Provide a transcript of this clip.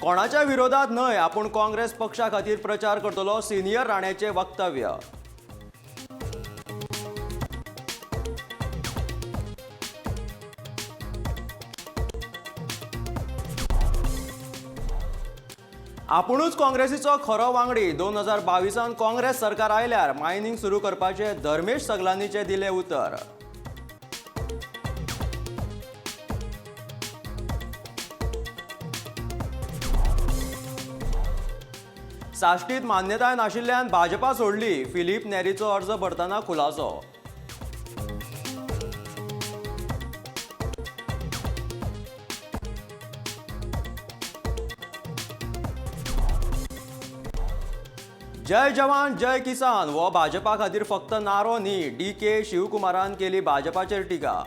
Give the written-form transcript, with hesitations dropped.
कोणाच्या विरोधात न्हय, आपूण काँग्रेस पक्षा खातीर प्रचार करतलो, सिनियर राण्याचें वक्तव्य. आपुणूच काँग्रेसीचो खरो वांगडी, 2022 काँग्रेस सरकार आयल्यार मायनिंग सुरू करपाचे धर्मेश सगलांनीचे दिले उतर. साश्टीत मान्यताय नाशिल्ल्यान भाजपा सोडली, फिलीप नेरीचो अर्ज भरतना खुलासो. जय जवान जय किसान वो भाजपा खातीर फक्त नारो न्ही, डी के शिवकुमारान केली भाजपाचेर टिका.